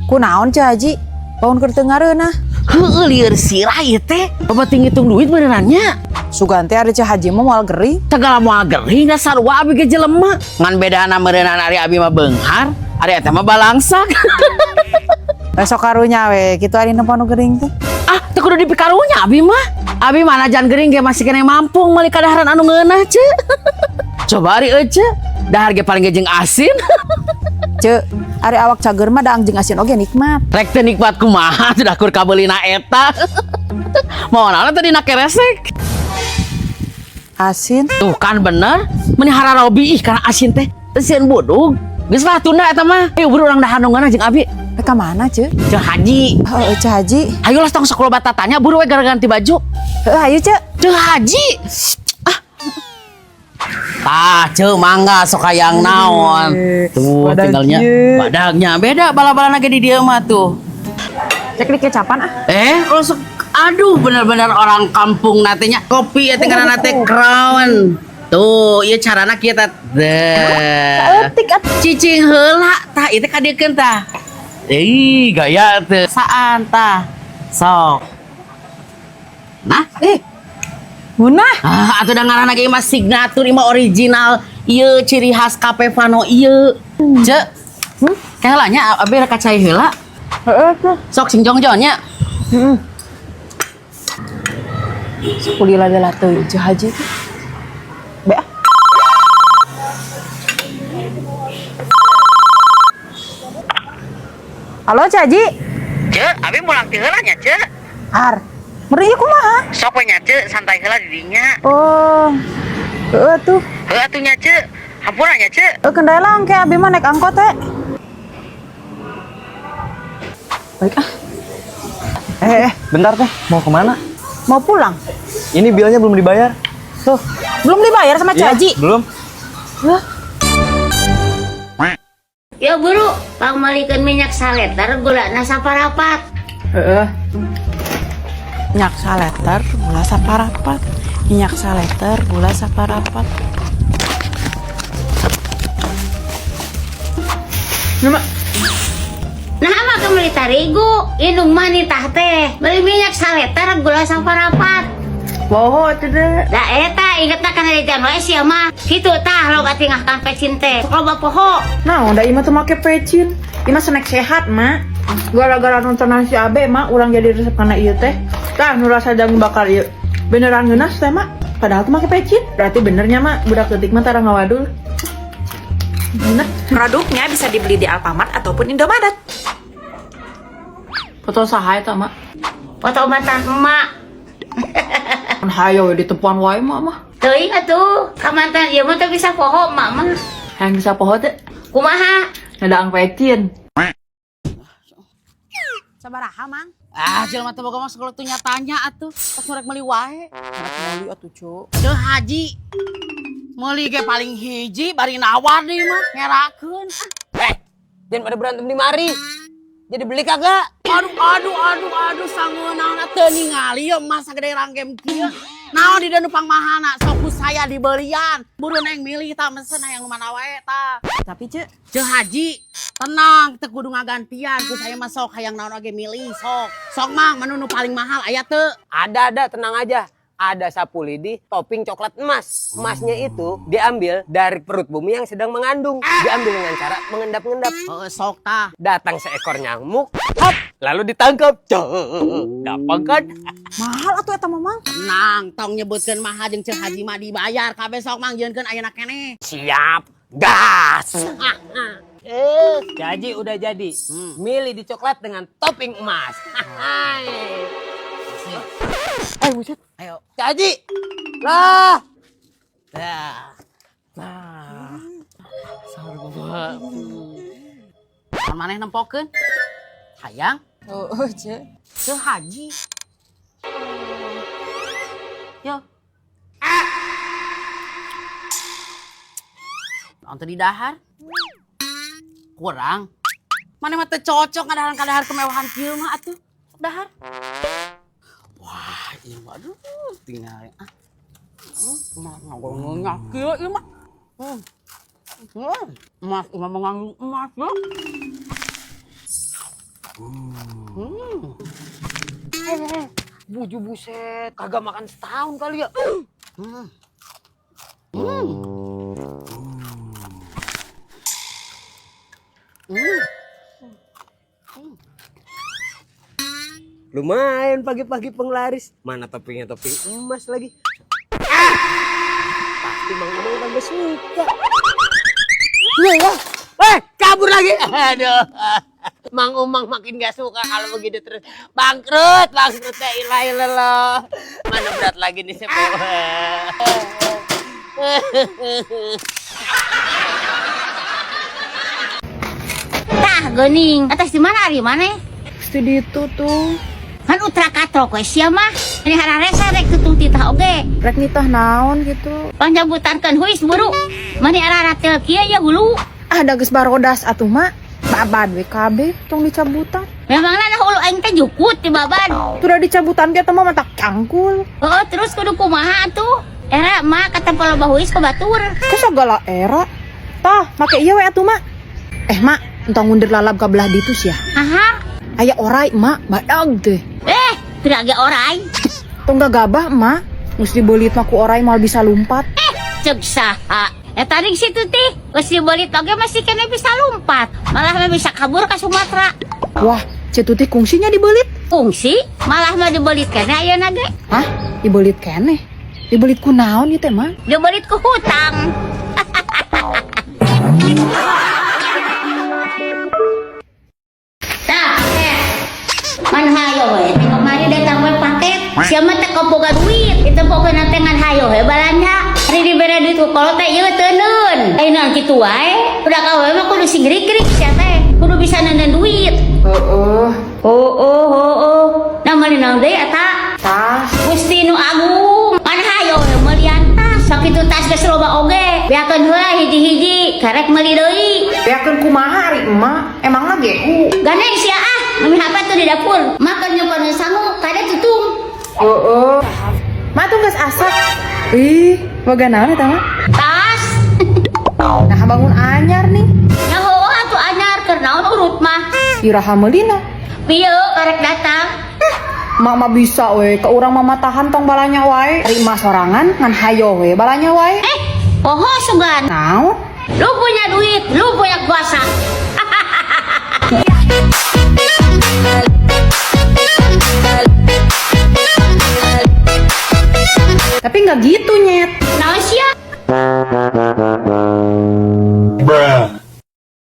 Kunaon Ceu Haji? Paun keur teu ngareunah. Heueuh lieur sirah ieu teh. Bapak ngitung duit benerannya. Sugan teh ari Ceu Haji mah moal gering. Segala moal gering da sarua abi ge jelema. Ngan bedana meureunana ari abi mah beunghar, ari eta mah balangsak. Besok karunya we kitu ari nempo nu gering teh. Ah, teu kudu dipikarunya abi mah. Abi mana jan gering ge masih keneh mampung meuli kadaharan anu ngeunah, Ceu. Coba ari euceu, dahar ge paling ge jeung asin. Ceu, ari awak cager mah daang jeung asin oge nikmat. Rek teu nikmat kumaha sudah kur kabeulina eta. Mau naon tadi na keresek. Asin. Tuh kan bener, meni hararobi ih karena asin teh. Teu sieun budug. Geus lah tunda eta mah. Ayo buru urang dahar nu ngeunah jeung abi. Rek ka mana, Ceu? Ceu Haji. Heeh, Ceu Haji. Ayo lah tong sok loba tatanya buru we gara ganti baju. Heeh, ayo Ceu. Ceu Haji. Ah. Tah, Ceu mangga sok hayang naon. Tuh Badag tinggalnya ieu. Badagnya beda bala-balana ge di dieu mah tuh. Cek di kecapan ah. Eh, kalau sok aduh bener-bener orang kampung nantinya kopi ya tinggal nate Crown. Tuh, ieu carana kieu teh. Saeutik atuh. Cicing heula tah ieu teh kadiekeun tah. Ih, gaya teh. Saan tah. Sok. Nah, Ih. Munah. ah, atuh da ngaranna ge mah signatur ieu mah original. Ieu ciri khas Cafe Vano ieu. Ceu. Hmm? Heula nya abi rek ka cai heula. Heeh, tuh. Sok sing jongjon nya. Heeh. Sepuluh lila teuing Ceu Haji teh. Be ah. Halo Ceu Haji. Ceu, abi mulang ti heula nya, Ceu. Ar. Meri ieu kumaha? Sok we nya, Ceu, santai heula di dinya. Oh. Heeh tuh. Heuh atuh nya, Ceu. Hampura nya, Ceu. Eh kendala engke abi mah naik angkot teh. Baik ah. Bentar teh, mau kemana? Mau pulang? Ini bilnya belum dibayar. Tuh. Belum dibayar sama Ceu Iya, Haji? belum. Hah? Ya buru, pangmalikeun minyak saleter gulana saparapat. Heeh. Minyak saleter gula saparapat. Minyak saleter gula saparapat. Nah, mah meuli tarigu, indung mah nitah teh. Beli minyak saleter gula saparapat. Poho atuh deh. Da eta ingetna kana jajan wae sia mah. Kitu tah loba tingahkan pecin teh. Sok loba poho. Nah, udah ima tuh make pecin. Ima snack sehat, Mak. Gara-gara nonton nasi abe, Mak, urang jadi resep kana ieu teh. Tah, nu rasa jagung bakar ieu. Beneran ngeunas teh, Mak. Padahal tuh make pecin. Berarti benernya, Mak, budak leutik mah tara ngawadul. Ngeunah. Produknya bisa dibeli di Alfamart ataupun Indomaret. Foto saha eta, Mak? Foto mantan emak. Hayo we ditepuan wae, Mak mah. Teuing atuh, ka mantan ieu mah teu bisa poho emak mah. Hayang bisa poho teh. Kumaha? Ngadaang pecin. Sabaraha, Mang? Ah, jelema teh boga mah segala tuh nyatanya atuh. Pas rek meuli wae. Rek meuli atuh, Cuk. Ceu Haji. Meuli ge paling hiji bari nawar deui mah ngerakeun. Eh, jangan pada berantem di mari. Jadi beli kagak? Aduh, aduh, aduh, aduh, sangeunahna teu ningali ieu emas sagede rangkem kieu. Naon di dieu nu pangmahana, sok ku saya dibelian. Buru neng milih tah mesen hayang nu mana wae tah. Tapi Ceu, Ceu Haji, tenang, teu kudu ngagantian ku saya mah sok hayang naon oge milih sok. Sok Mang, menu nu paling mahal aya teu? Ada, tenang aja. Ada sapu lidi topping coklat emas. Emasnya itu diambil dari perut bumi yang sedang mengandung. Diambil dengan cara mengendap-endap. Heeh, sok tah. Datang seekor nyamuk, hop, lalu ditangkap. Gampang kan? Mahal atuh eta mah, Mang. Tenang, tong nyebutkeun mahal jeung Ceu Haji mah dibayar kabeh sok Mang jieunkeun ayeuna keneh. Siap, gas. Jadi udah jadi. Milih di coklat dengan topping emas. Buset. Ayo. Caji. Lah. Dah. Nah. Sarua. Maneh nempokeun? Hayang? Oh, Ceu. Ceu Haji. Yo. Naon teu didahar? Kurang. Maneh mah teu cocok ngadaharan kadahar kemewahan kieu mah atuh. Sok dahar. Wah, ieu mah aduh tinggal ah. Mah ngagolongnya kieu ieu mah. Emas, emas mengandung emas ya. Buju buset, kagak makan setahun kali ya. Lumayan pagi-pagi penglaris. Mana toppingnya topping emas lagi. Ah! Pasti Mang Umang kagak suka. Kabur lagi. Aduh. Mang Umang makin gak suka kalau begitu terus. Bangkrut, bangkrut ya ilah ilallah. Mana berat lagi nih sepo. Tah geuning, atas di mana ari maneh? Studi itu tuh. Kan utra katrok we sia mah. Ini hararesa rek tutung titah oge. Rek nitah naon gitu. Panjambutankeun huis buru. Mani araratel kieu ya hulu. Ah, da geus barodas atuh mak. Babad we kabeh tong dicabutan. Memangna nah hulu aing teh jukut di babad. Tuh dicabutan ge teh mah matak cangkul. Oh, terus kudu kumaha atuh? Era mah kata loba huis ke batur. Kok segala era? Tah, make ieu we atuh mak. Eh mak, entong ngundir lalab ka belah ditu sia. Aha. Aya orai mak, badag teh. Tidak ge orai. Tong gagabah mak, geus dibeulit mah ku orai moal bisa lumpat. Cek saha. Eta ring situ teh, geus dibeulit oge masih kene bisa lumpat. Malah mah bisa kabur ka Sumatera. Wah, Ceu Tuti kungsinya dibeulit. Kungsi, malah mah dibeulit kene ayeuna ge. Hah? Dibeulit keneh? Dibeulit ku naon ieu teh mak? Dibeulit ku hutang. Tah, man hayo we, teh kamari datang we paket. Sia mah teh boga duit, itu pokona teh ngan hayo we balanja. Ari dibere duit ku kolot teh ieu teuneun. Ayeuna kitu wae, udah kawe mah kudu sing grik-grik sia teh. Kudu bisa neundeun duit. Heeh. Oh. Nah meuli naon deui eta? Tas. Gusti nu agung, man hayo we meulian tas. Sakitu tas geus loba oge. Beakeun heula hiji-hiji, karek meuli deui. Beakeun kumaha ari emak? Emangna gehu? Gandeng sia ah, mami apa tuh di dapur. Makan nyumpah sangu, kada tutung. Heeh. Mak tuh geus asak. Ih, boga naon eta mah? Tas. Nah bangun anyar nih. Ya heueuh atuh anyar keur naon urut mah. Iraha meulina. Pieu karek datang. Mak mah bisa we, ke urang mama tahan tong balanya wae. Ari emak sorangan ngan hayo we balanya wae. Poho sugan. Naon? Lu punya duit, lu punya kuasa. Tapi nggak gitu